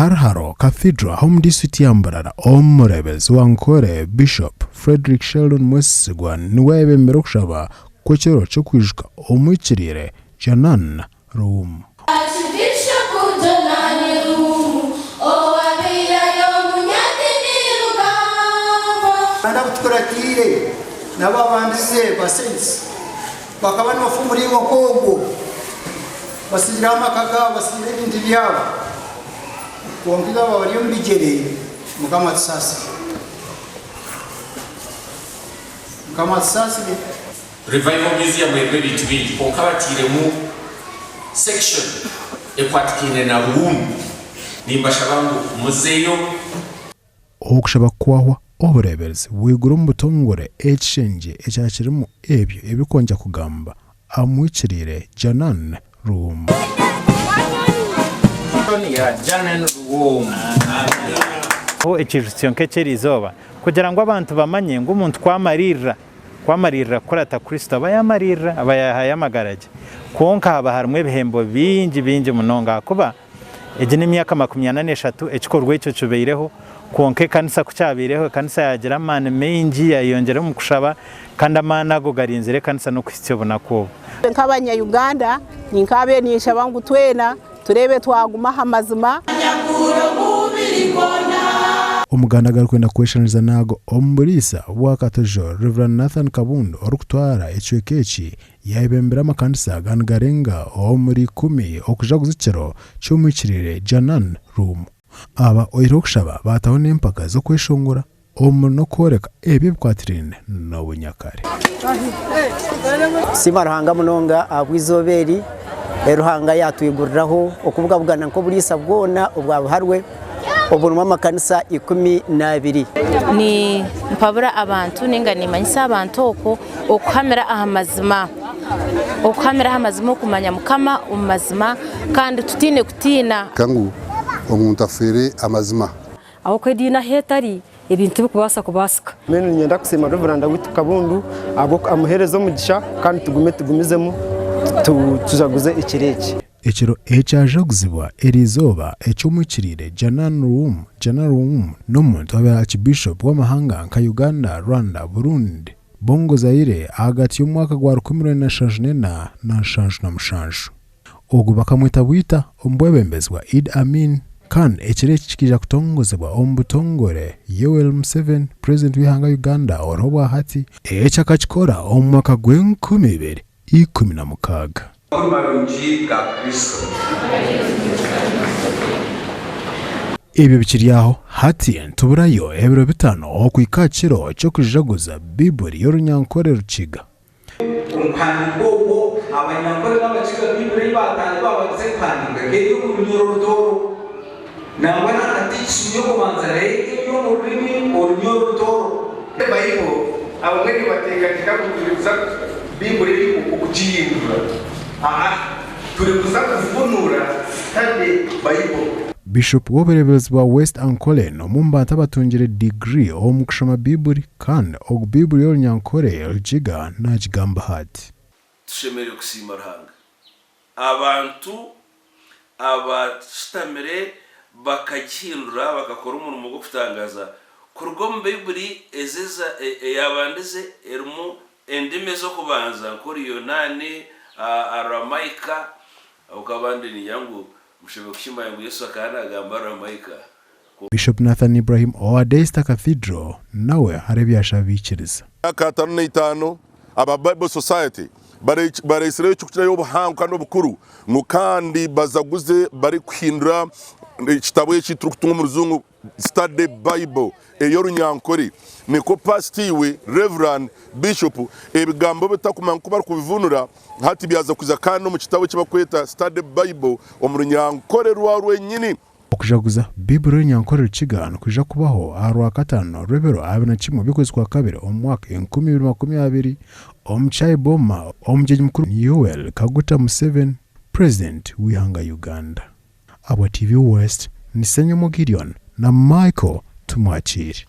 Aha Ruharo Cathedral ah'omu disiturikiti ya Mbarara, Omureeberezi wa Nkore Bishop Fredrick Sheldon Mwesigwa niwe ayebembire okushaba kw'ekiro ky'okwijuka omuhikiriire Janan Luwum. Archbishop Jonan Luwum owabaire ari omunyadiini rugambwa. Kandi abu tukuratiire nabo ababandize ba saints bakaba nibafa omuringo nk'ogwo, batsigireho amaka gaabo, batsigireho ebintu byabo, kwonka itwe abari omu bigyere, Mukama atusaasire. Mukama atusaasire. Revival Museum erimu ebintu bingi kwonka batairemu section ekwatikaine na Luwum. Nimbashaba ngu muzeyo. Okushaba kwahwa, obureeberezi bwigura omu butongore ekishengye ekyakirimu ebyo ebirikwongya kugamba amuhikiriire Janan Luwum. Ekiijutsyo nk'eky'eri izooba kugira ngu abantu bamanye ngu omuntu ku amariirira Ku amariirira kukurata Kristo, aba yaamariirira, aba yaahayo amagara gye. Kwonka haba harimu ebihembo bingi, bingi munonga ahakuba egi n'emyaka makumyana n'eshatu ekikorwa ekyo kibaireho, kwonka ekanisa ku kyabaireho, ekanisa yaagira amaani maingi, yaayeyongyera omu kushaba, kandi amaani ago garinzire ekanisa n'okuhitsya obunaku obu. Nk'abanya Uganda ninkaabaire ninshaba ngu twena tureebe twaguma aha mazima. Omuganda garikwenda kweshaniriza naago omuburiisa bwa Katojo Rev Nathan Kabundo orikutwara ekicweka eki yayebembera amakanisa ganigarenga omuri ikumi okujaguza ekiro ky'omuhikiriire Janan Room. Aba oihireho okushaba baataho n'empaka z'okweshongora omuri n'okworeka ebyo ebikwatiraine n'obunyakare. Siima Ruhanga munonga ahabw'eizooba eri, eri Ruhanga yaatwiguriraho okubugabugana nk'oburiisa bwona obwa buharwe oburimu amakanisa 12. Ni mpabura abantu ninga nimanyisa abantu okwo okuhamira aha mazima, okuhamira aha mazima okumanya Mukama omu mazima kandi tutaine kutiina. Ngu omuntu afeere amazima. Ahabw'okuba ediini ahu etari, ebintu tibikubaasa kubaasika. Mbwenu niinyenda kusiima Rev. Witu Kabundu ahabw'oku amuheereze omugisha kandi tugume tugumizemu tujaguze ekiro eki. Ekiro ekyajaguzibwa eriizooba eky'omuhikiriire Janan Luwum, Janan Luwum n'omuntu owabaire Archbishop w'amahanga nka Uganda, Rwanda, Burundi, Bongo Zaire ahagati y'omwaka gwa 1974 na 77. Ogu bakamweta bwita omu bwebembezi bwa Idi Amin kandi ekiro eki kikaija kutongozibwa omu butongore Yoweri Museveni Purezidenti w'eihanga Uganda oriho obwahati. Eki akakikora omu mwaka gw'enkumi ibiri 16. Amakuru marungi ga Kristo. Ebyo bikiri aho, hati nituburayo ebiro bitano okuhika aha kiro ky'okujaguza Baiburi y'Orunyankore-Rukiga. Omu kuhandiika okwo, Abanyankore n'Abakiga Baibuli ei baatandika baabandize kuhandiika ekaba eri omu Runyoro Rutooro. Nangwa na katikisimu y'okubanza nayo ekaba eri omu rurimi Orunyoro Rutooro. Baibuli, abamwe nibateekateeka ngu turi kuza Baibuli eri okugihindura. Aa, turi kuza kuvunuura Study Bible. Bishop w'obureeberezi bwa West Ankole n'omwe omu bantu abatungire diguri omu kushoma Baibuli kandi ogu Baibuli y'Orunyankore Rukiga naagigambaho ati. Tushemereire kusiima Ruhanga. Abantu abashutamire bakagihindura bakakora omurimo gw'okutangaaza kuruga omu Baibuli eyaabandize erimu endimi ez'okubanza nk'Oruyonaani, Aramaika, ahabw'okuba abandi niingira ngu Mushemereire kukimanya ngu Yesu akaba naagamba Aramaika. Bishop Nathan Ibrahim owa Daystar Cathedral nawe hariho ebi yashaba abaikiriza. Emyaka 55 aba Bible Society baretsireho ekirikukirayo obuhango kandi obukuru ngu kandi bazaguze barikuhindura ekitabo eki turikutunga omu rujungu Study Bible ey'Orunyankore. Nikwo Pasita iwe, Rev. Bishop, ebigambo ebi otakumanya oku barikubivunura hati byaza kwija kandi omu kitabo eki barikweta Study Bible omu Runyankore rwa rwenyini. Okujaguza Baiburi y'Orunyankore Rukiga nikwija kubaho aha Rwakataano rw'ebiro 21 by'okwezi kwa kabiri omu mwaka 2020 omu Chai Boma. Omugyenyi mukuru ni Yoweri Kaguta Museveni, Purezidenti w'eihanga Uganda. Abwa TV West ni Ssenyomo Gideon na Michael Tumwakiire.